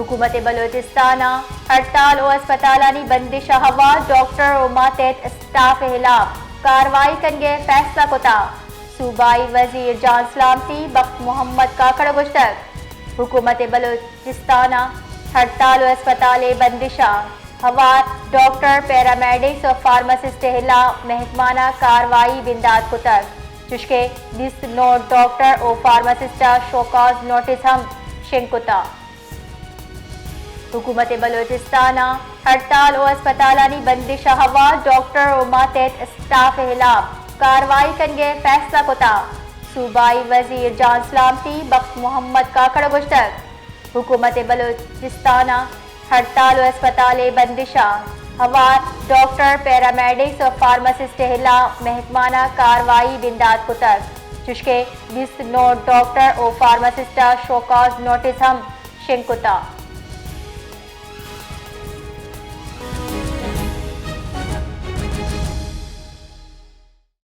حکومت بلوچستان ءَ ہڑتال ءُ اسپتالانی بندش ءَ ہوار ڈاکٹر ءُ ماتحت اسٹاف ءِ ہلاپ کاروائی کنگ ءِ فیصلہ کتگ، صوبائی وزیر جان سلامتی بخت محمد کاکڑ ءَ گوشتگ، حکومت بلوچستان ءَ ہڑتال ءُ اسپتال ءِ بندش ءَ ہوار ڈاکٹر، پیرامedics ءُ فارماسسٹ ءِ ہلاپ محکمانہ کاروائی بندات کتگ، چوشکہ بیست نو ڈاکٹر ءُ فارماسسٹ ءَ شوکاز نوٹس ہم شنگ کتگ۔ حکومت بلوچستان ءَ ہڑتال ءُ اسپتالانی بندش ءَ ہوار ڈاکٹر ءُ ماتحت اسٹاف ءِ ہلاپ کاروائی کنگ ءِ فیصلہ کتگ، صوبائی وزیر جان سلامتی بخت محمد کاکڑ ءَ گوشتگ، حکومت بلوچستان ءَ ہڑتال ءُ اسپتال ءِ بندش ءَ ہوار ڈاکٹر، پیرامedics ءُ فارماسسٹ ءِ ہلاپ محکمانہ کاروائی بندات کتگ، چوشکہ بیست نو ڈاکٹر ءُ فارماسسٹ ءَ شوکاز نوٹس ہم شنگ کتگ۔